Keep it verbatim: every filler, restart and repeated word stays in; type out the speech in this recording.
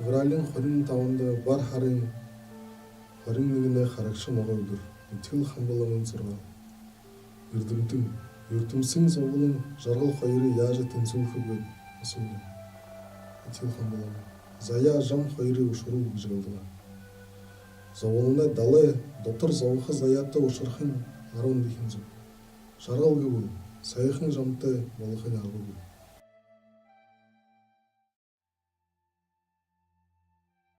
Февралиин хорин табанда, бар һарын хорин нэгэнэй харагша могой үдэр. Этигэл Хамба ламын зургаал. Эрдэмтэн, юртэмсын зоболон жаргал хоёрые яажа тэнсүүлхэб гээд асууна Этигэл Хамба лама. Заяа жам хоёрые ушаруул гэжэ гэлдээ. Зоболоной далай дотор зобоһо заяатай ушархань арбан дээһэн зүб. Жаргал гэбэл саяхан жамтай болохонь аргагүй.